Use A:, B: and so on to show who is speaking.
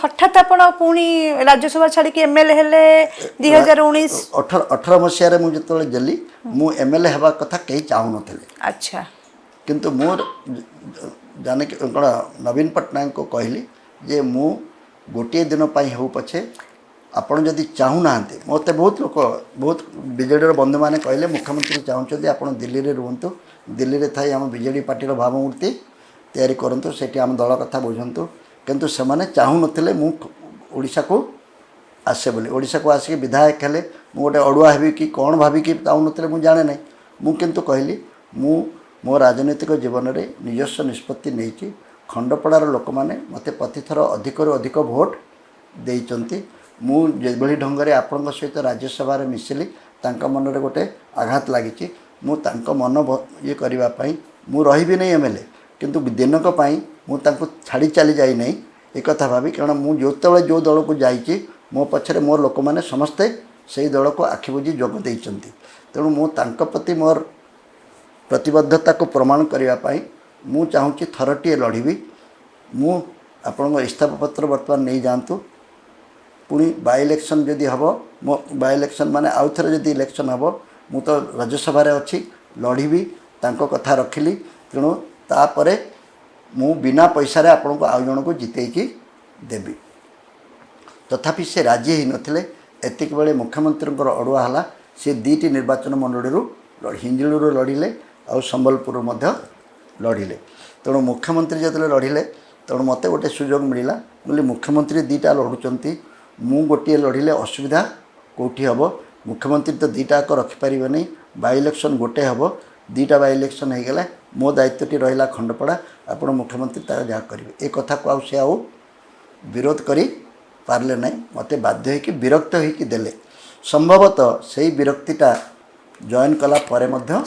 A: ହଠାତ୍ ଆପଣ ପୁଣି ରାଜ୍ୟସଭା ଛାଡ଼ିକି ଏମଏଲଏ ହେଲେ 2019?
B: 18 ମସିହାରେ ମୁଁ ଯେତେବେଳେ ଦେଲି, ମୁଁ ଏମଏଲଏ ହେବା କଥା କେହି ଚାହୁଁନଥିଲେ। କିନ୍ତୁ ମୁଁ ଜାଣିକି କ'ଣ ନବୀନ ପଟ୍ଟନାୟକଙ୍କୁ କହିଲି ଯେ ମୁଁ ଗୋଟିଏ ଦିନ ପାଇଁ ହେଉ ପଛେ, ଆପଣ ଯଦି ଚାହୁଁନାହାନ୍ତି। ମୋତେ ବହୁତ ଲୋକ, ବହୁତ ବିଜେଡ଼ିର ବନ୍ଧୁମାନେ କହିଲେ, ମୁଖ୍ୟମନ୍ତ୍ରୀ ଚାହୁଁଛନ୍ତି ଆପଣ ଦିଲ୍ଲୀରେ ରୁହନ୍ତୁ, ଦିଲ୍ଲୀରେ ଥାଇ ଆମ ବିଜେଡ଼ି ପାର୍ଟିର ଭାବମୂର୍ତ୍ତି ତିଆରି କରନ୍ତୁ, ସେଠି ଆମ ଦଳ କଥା ବୁଝନ୍ତୁ। କିନ୍ତୁ ସେମାନେ ଚାହୁଁନଥିଲେ ମୁଁ ଓଡ଼ିଶାକୁ ଆସେ ବୋଲି। ଓଡ଼ିଶାକୁ ଆସିକି ବିଧାୟକ ହେଲେ ମୁଁ ଗୋଟେ ଅଡ଼ୁଆ ହେବି କି କ'ଣ ଭାବିକି ଚାହୁଁନଥିଲେ, ମୁଁ ଜାଣେ ନାହିଁ। ମୁଁ କିନ୍ତୁ କହିଲି, ମୁଁ ମୋ ରାଜନୈତିକ ଜୀବନରେ ନିଜସ୍ୱ ନିଷ୍ପତ୍ତି ନେଇଛି। ଖଣ୍ଡପଡ଼ାର ଲୋକମାନେ ମୋତେ ପ୍ରତିଥର ଅଧିକରୁ ଅଧିକ ଭୋଟ ଦେଇଛନ୍ତି। ମୁଁ ଯେଭଳି ଢଙ୍ଗରେ ଆପଣଙ୍କ ସହିତ ରାଜ୍ୟସଭାରେ ମିଶିଲି, ତାଙ୍କ ମନରେ ଗୋଟେ ଆଘାତ ଲାଗିଛି। ମୁଁ ତାଙ୍କ ମନ ଇଏ କରିବା ପାଇଁ ମୁଁ ରହିବି ନାହିଁ ଏମଏଲଏ, କିନ୍ତୁ ଦିନକ ପାଇଁ ମୁଁ ତାଙ୍କୁ ଛାଡ଼ି ଚାଲି ଯାଇନାହିଁ ଏକଥା ଭାବି। କାରଣ ମୁଁ ଯେତେବେଳେ ଯେଉଁ ଦଳକୁ ଯାଇଛି, ମୋ ପଛରେ ମୋ ଲୋକମାନେ ସମସ୍ତେ ସେଇ ଦଳକୁ ଆଖି ବୁଜି ଯୋଗ ଦେଇଛନ୍ତି। ତେଣୁ ମୁଁ ତାଙ୍କ ପ୍ରତି ମୋର ପ୍ରତିବଦ୍ଧତାକୁ ପ୍ରମାଣ କରିବା ପାଇଁ ମୁଁ ଚାହୁଁଛି ଥରଟିଏ ଲଢ଼ିବି। ମୁଁ ଆପଣଙ୍କ ଇସ୍ତଫା ପତ୍ର ବର୍ତ୍ତମାନ ନେଇଯାଆନ୍ତୁ। ପୁଣି ବାଇ ଇଲେକ୍ସନ୍ ଯଦି ହେବ, ମୋ ବାଇ ଇଲେକ୍ସନ୍ ମାନେ ଆଉ ଥରେ ଯଦି ଇଲେକ୍ସନ୍ ହେବ, ମୁଁ ତ ରାଜ୍ୟସଭାରେ ଅଛି, ଲଢ଼ିବି। ତାଙ୍କ କଥା ରଖିଲି। ତେଣୁ ତାପରେ ମୁଁ ବିନା ପଇସାରେ ଆପଣଙ୍କୁ ଆଉ ଜଣକୁ ଜିତେଇକି ଦେବି। ତଥାପି ସେ ରାଜି ହେଇନଥିଲେ। ଏତିକି ବେଳେ ମୁଖ୍ୟମନ୍ତ୍ରୀଙ୍କର ଅଡ଼ୁଆ ହେଲା। ସେ ଦୁଇଟି ନିର୍ବାଚନ ମଣ୍ଡଳୀରୁ, ହିଞ୍ଜିଳିରୁ ଲଢ଼ିଲେ ଆଉ ସମ୍ବଲପୁରରୁ ମଧ୍ୟ ଲଢ଼ିଲେ। ତେଣୁ ମୁଖ୍ୟମନ୍ତ୍ରୀ ଯେତେବେଳେ ଲଢ଼ିଲେ, ତେଣୁ ମୋତେ ଗୋଟେ ସୁଯୋଗ ମିଳିଲା ବୋଲି, ମୁଖ୍ୟମନ୍ତ୍ରୀ ଦୁଇଟା ଲଢ଼ୁଛନ୍ତି, ମୁଁ ଗୋଟିଏ ଲଢ଼ିଲେ ଅସୁବିଧା କେଉଁଠି ହେବ? ମୁଖ୍ୟମନ୍ତ୍ରୀ ତ ଦୁଇଟା ଯାକ ରଖିପାରିବେନି। ବାଇ ଇଲେକ୍ସନ୍ ଗୋଟେ ହେବ, ଦୁଇଟା ବାଇ ଇଲେକ୍ସନ୍ ହେଇଗଲା, ମୋ ଦାୟିତ୍ୱଟି ରହିଲା ଖଣ୍ଡପଡ଼ା। ଆପଣ ମୁଖ୍ୟମନ୍ତ୍ରୀ ତାର ଯାହା କରିବେ। ଏ କଥାକୁ ଆଉ ସେ ଆଉ ବିରୋଧ କରି ପାରିଲେ ନାହିଁ। ମୋତେ ବାଧ୍ୟ ହେଇକି, ବିରକ୍ତ ହେଇକି ଦେଲେ। ସମ୍ଭବତଃ ସେଇ ବିରକ୍ତିଟା ଜଏନ୍ କଲା ପରେ ମଧ୍ୟ